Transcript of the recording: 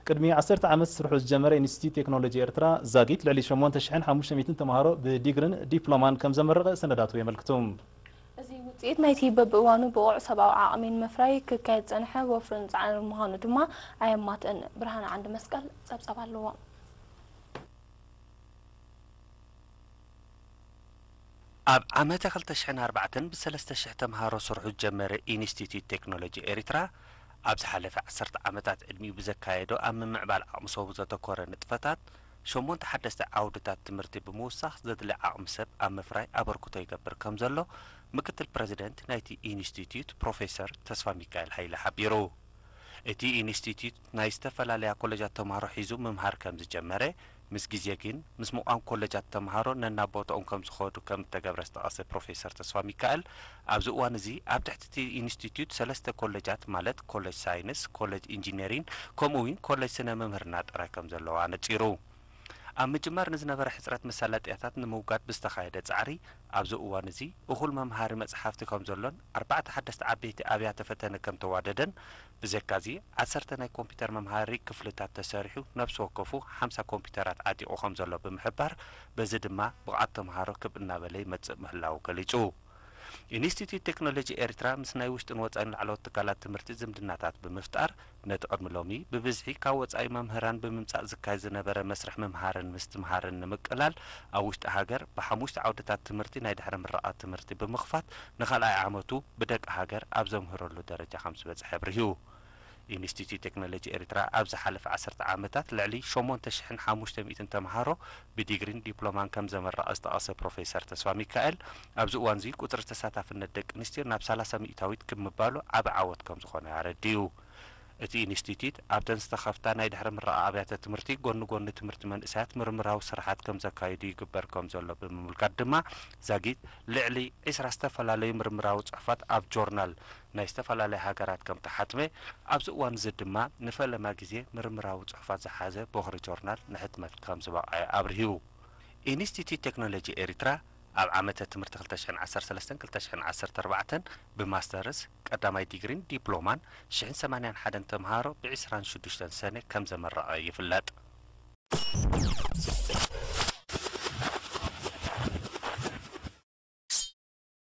ቅድሚ ዓሰርተ ዓመት ስርሑ ዝጀመረ ኢንስቲትዩት ቴክኖሎጂ ኤርትራ ዛጊት ልዕሊ ሸሞንተ ሽሕን ሓሙሽተ ሚእትን ተምሃሮ ብዲግርን ዲፕሎማን ከም ዘመረቐ ሰነዳቱ የመልክቱ። እዚ ውፅኢት ናይቲ በብእዋኑ ብቑዕ ሰብኣዊ ዓቕሚ ንምፍራይ ክካየድ ዝፀንሐ ወፍርን ፃዕርን ምዃኑ ድማ ኣየማትእን። ብርሃነ ዓንዲ መስቀል ፀብፀብ ኣለዎ። ኣብ ዓመተ ክልተ ሽሕን ኣርባዕተን ብሰለስተ ሽሕ ተምሃሮ ስርሑ ዝጀመረ ኢንስቲትዩት ቴክኖሎጂ ኤሪትራ፣ ኣብ ዝሓለፈ ዓሰርተ ዓመታት ዕድሚኡ ብዘካየዶ ኣብ ምምዕባል ዓቕሚ ሰቡ ዘተኮረ ንጥፈታት፣ ሸሞንተ ሓደስቲ ዓውድታት ትምህርቲ ብምውሳኽ ዘድሊ ዓቕሚ ሰብ ኣብ ምፍራይ ኣበርክቶ ይገብር ከም ዘሎ ምክትል ፕረዚደንት ናይቲ ኢንስቲትዩት ፕሮፌሰር ተስፋ ሚካኤል ሃይለ ሓቢሩ። እቲ ኢንስቲትዩት ናይ ዝተፈላለያ ኮለጃት ተምሃሮ ሒዙ ምምሃር ከም ዝጀመረ፣ ምስ ግዜ ግን ምስ ምቋም ኮለጃት ተምሃሮ ነናብ ቦታኦም ከም ዝኸዱ ከም እተገብረ ዝጠቐሰ ፕሮፌሰር ተስፋ ሚካኤል፣ ኣብዚ እዋን እዚ ኣብ ትሕቲ እቲ ኢንስቲትዩት ሰለስተ ኮለጃት ማለት ኮለጅ ሳይንስ፣ ኮለጅ ኢንጂነሪን ከምኡ እውን ኮለጅ ስነ ምምህርና ጥራይ ከም ዘለዋ ኣነጺሩ። ኣብ ምጅማር ንዝነበረ ሕጽረት መሳለጥያታት ንምውጋድ ብዝተኻየደ ጻዕሪ፣ ኣብዚ እዋን እዚ እኹል መምሃሪ መጽሓፍቲ ከም ዘሎን ኣርባዕተ ሓደስቲ ዓበይቲ ኣብያተ ፈተነ ከም ተዋደደን፣ ብዘካዚ ዓሰርተ ናይ ኮምፒተር መምሃሪ ክፍልታት ተሰሪሑ ነብሲ ወከፉ ሓምሳ ኮምፒተራት ዓጢቑ ከም ዘሎ ብምሕባር፣ በዚ ድማ ብቕዓት ተምሃሮ ክብ እናበለ ይመጽእ ምህላዉ ገሊጹ። ኢንስቲትዩት ቴክኖሎጂ ኤርትራ ምስ ናይ ውሽጥን ወጻኢን ላዕለዎት ትካላት ትምህርቲ ዝምድናታት ብምፍጣር፣ ነቲ ቅድሚ ሎሚ ብብዝሒ ካብ ወጻኢ መምህራን ብምምጻእ ዝካየድ ዝነበረ መስርሕ ምምሃርን ምስትምሃርን ንምቅላል፣ ኣብ ውሽጢ ሃገር ብሓሙሽተ ዓውድታት ትምህርቲ ናይ ድሕረ ምረቓ ትምህርቲ ብምኽፋት፣ ንኻልኣይ ዓመቱ ብደቂ ሃገር ኣብ ዘምህረሉ ደረጃ ከም ዝበጽሐ ኣብሪሁ። ኢንስቲትዩት ቴክኖሎጂ ኤርትራ ኣብ ዝሓለፈ ዓሰርተ ዓመታት ልዕሊ ሸሞንተ ሽሕን ሓሙሽተ ሚእትን ተምሃሮ ብዲግሪን ዲፕሎማን ከም ዘመረቐ ዝጠቐሰ ፕሮፌሰር ተስፋ ሚካኤል፣ ኣብዚ እዋን እዚ ቁጽሪ ተሳታፍነት ደቂ ኣንስትዮ ናብ ሰላሳ ሚእታዊት ክብ ምባሉ ዓቢ ዓወት ከም ዝኾነ ኣረዲኡ። እቲ ኢንስቲትዩት ኣብተን ዝተኸፍታ ናይ ድሕረ ምረቓ ኣብያተ ትምህርቲ ጎኒ ጎኒ ትምህርቲ መንእሰያት ምርምራዊ ስራሓት ከም ዘካይዱ ይግበር ከም ዘሎ ብምምልካት ድማ፣ ዛጊት ልዕሊ ዒስራ ዝተፈላለዩ ምርምራዊ ጽሑፋት ኣብ ጆርናል ናይ ዝተፈላለያ ሃገራት ከም ተሓትመ፣ ኣብዚ እዋን እዚ ድማ ንፈለማ ግዜ ምርምራዊ ጽሑፋት ዝሓዘ ቦኽሪ ጆርናል ንሕትመት ከም ዝበቕዐ ኣብሪሁ። ኢንስቲትዩት ቴክኖሎጂ ኤሪትራ ኣብ ዓመተ ትምህርቲ ክልተ ሽሕን ዓሰርተ ሰለስተን ክልተ ሽሕን ዓሰርተ ኣርባዕተን ብማስተርስ፣ ቀዳማይ ዲግሪን ዲፕሎማን ሽሕን ሰማንያን ሓደን ተምሃሮ ብዒስራን ሽዱሽተን ሰነ ከም ዘመረቐ ይፍለጥ።